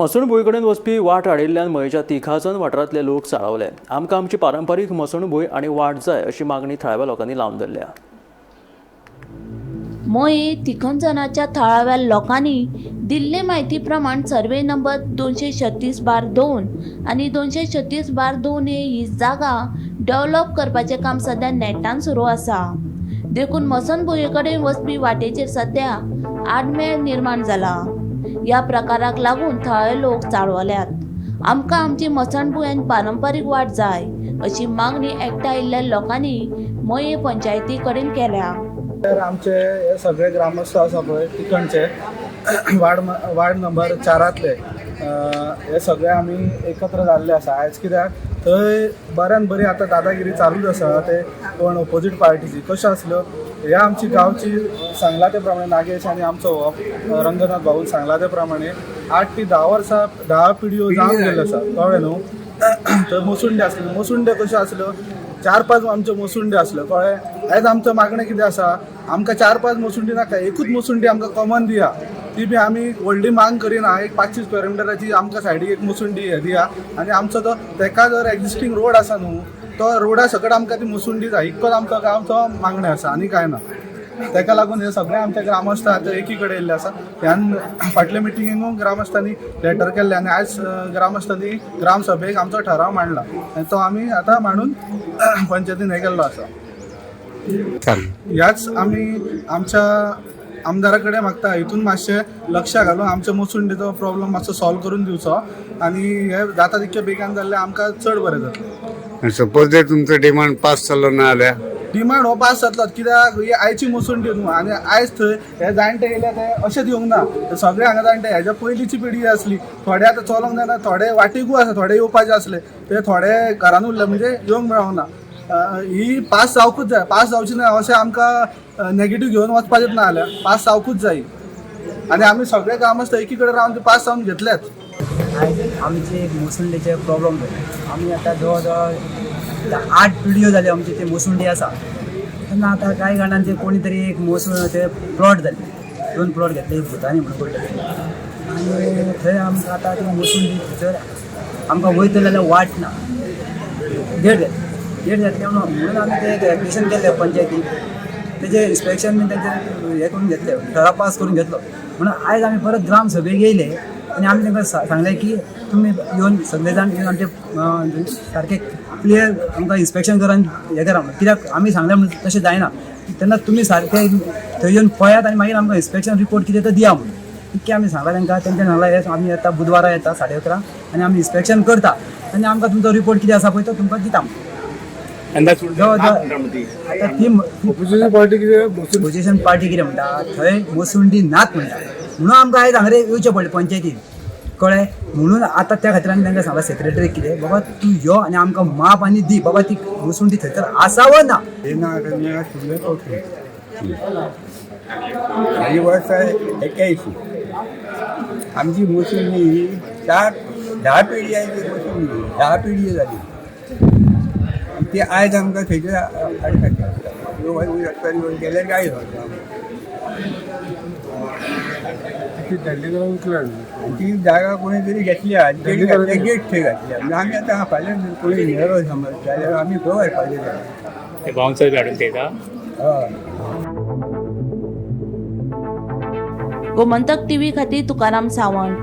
मसणभूंय कडेन वचपी वाट आडिल्ल्यान मयेच्या तिखाजन वाठारांतले लोक चाळवले. आमकां आमची पारंपारीक मसणभूंय आनी वाट जाय अशी मागणी थळाव्या लोकांनी लावन धरल्या. मये तिखंजनाच्या थळाव्या लोकांनी दिल्ले म्हायती प्रमाण सर्वे नंबर 236/2 आनी 236/2 ए ही जागा डेव्हलप करपाचें काम सध्या नेटान सुरू आसा. देखून मसणभुंये कडेन वचपी वाटेचेर सध्या आडमेळ निर्माण जाला. ह्या प्रकाराक लागून थळावे लोक चाळवल्यात. आमकां आमची मसणभूंय आनी पारंपारीक वाट जाय अशी मागणी एकठांय आयिल्ल्या लोकांनी मये पंचायती कडेन केल्या. तर आमचे हे सगळे ग्रामस्थ आसा पळय तिकडचे वार्ड नंबर 4 हे सगळे आमी एकत्र जाल्ले आसा आयज. कित्याक थंय बऱ्यान बरी आतां दादागिरी चालूच आसा. ते कोण ओपोजीट पार्टीची कश्यो आसल्यो ह्या आमची गांवची सांगला ते प्रमाणे नागेश आनी आमचो हो रंगनाथ भाऊन सांगला ते प्रमाणे 8 ते 10 वर्सां 10 पिढयो जावन गेल्यो आसा, कळ्ळें न्हू. थंय मोसुंडे आसल्यो, मोसुंडे कश्यो आसल्यो 4-5 आमच्यो मोसुंडी आसल्यो, कळ्ळें. आयज आमचें मागणें कितें आसा, आमकां 4-5 मोसुंडी नाका, एकूच मोसुंडी आमकां कॉमन दिया. ती बी आमी व्हडली मांग करिना, एक 500 स्क्वेअर मिटराची आमकां सायडीक एक मोसुंडी हे दिया. आनी आमचो तो तेका जर एग्जिस्टींग रोड आसा न्हू तो रोडा सकट आमकां ती मोसुंडी जाय. इतकोच आमचो गांवचो मागणें आसा आनी कांय ना. तेका लागून हे सगळे आमचे ग्रामस्थ आतां एकी कडेन येयल्ले आसा. ह्यान फाटल्या मिटिंगेक ग्रामस्थांनी लेटर केल्ले आनी आयज ग्रामस्थांनी ग्रामसभेक आमचो ठराव मांडला आनी तो आमी आतां मांडून पंचायतीन हे केल्लो आसा. ह्याच आमी आमच्या आमदारा कडेन मागता हितून मातशें लक्ष घालून आमच्या मोसुंडीचो प्रॉब्लम मातसो सॉल्व करून दिवचो आनी हे जाता तितके बेगान जाल्लें आमकां चड बरें जातलें. सपोज जर तुमचो डिमांड पास जालो ना जाल्यार डिमांड हो पास जातलो, कित्याक ही आयची मोसुंडी न्हू आनी आयज थंय हे जाणटे येयले ते अशें दिवंक ना. सगळे हांगा जाणटे हेज्या पयलींची पिढी आसली, थोडे आतां चलोंक जायना, थोडे वाटेकूय आसा, थोडे येवपाचे आसले ते थोडे घरान उरले, म्हणजे येवंक मेळोंक ना. ही पास जावकूच जाय, पास जावची ना अशें आमकां नेगेटीव घेवन वचपाचेंच ना जाल्यार पास जावकूच जाय आनी आमी सगळे ग्रामस्थ एकी कडेन रावन ते पास जावन घेतलेच. आयज आमचे मोसुंडीचे प्रॉब्लम जाले. आमी आतां जवळ जवळ 8 पिढयो जाल्यो आमची ते मोसुंडी आसा. तेन्ना आतां कांय जाणांचे ते कोणी तरी एक मोसून ते प्लॉट जाले, 2 प्लॉट घेतले भुतानी म्हणून पडले आनी थंय आमकां आतां ती मोसुंडी थंयसर आमकां वयतले जाल्यार वाट ना, गेट घातली, गेट घातले म्हणून आमी ते एप्लिकेशन केल्लें पंचायतीक, तेजें इन्स्पेक्शन बीन तेंचें हें करून घेतलें, ठराव पास करून घेतलो. म्हणून आयज आमी परत ग्राम सभेक येयले आनी आमी तांकां सांगलें की तुमी येवन सगळे जाण येवन आमचे सारकें क्लियर आमकां इन्स्पेक्शन करा आनी हें करा म्हणून. कित्याक आमी सांगलें म्हणून तशें जायना, तेन्ना तुमी सारकें थंय येवन पळयात आनी मागीर आमकां इन्स्पेक्शन रिपोर्ट कितें तो दिया म्हणून. इतकें आमी सांगलां तांकां. तेंच्यांनी सांगलां येस आमी येता बुधवारा येता 11:30 आनी आमी इन्स्पेक्शन करता आनी आमकां तुमचो रिपोर्ट कितें आसा पळय तो तुमकां दिता म्हणून. जवळ आतां ती ओपोजिशन पार्टी कितें म्हणटा, थंय मोसुंडी नात म्हणटा, म्हणून आमकां आयज हांगा येवचें पडलें पंचायतीन, कळ्ळें. म्हणून आतां त्या खातीर आमी तांकां सांगलां सेक्रेटरीक कितें बाबा तूं यो आनी आमकां माप आनी दी बाबा ती मोसुंडी थंयसर आसा वा ना. म्हाजी वर्सां 81. आमची मोसुंडी ही 10 पिढयांची मोसुंडी, 10 पिढी जाली ती आयज आमकां थंयसर हाडपाची आसता. गेल्यार काय जाता ती जागा कोणी तरी घेतली आनी गेट थंय घातली. म्हणजे आमी आतां फाल्यां कोणी मेलो समज जाल्यार आमी खंय वचपाचें? बाउन्सर बी हाडून थेयता. हय. गोमंतक टीव्ही खातीर तुकाराम सावंत.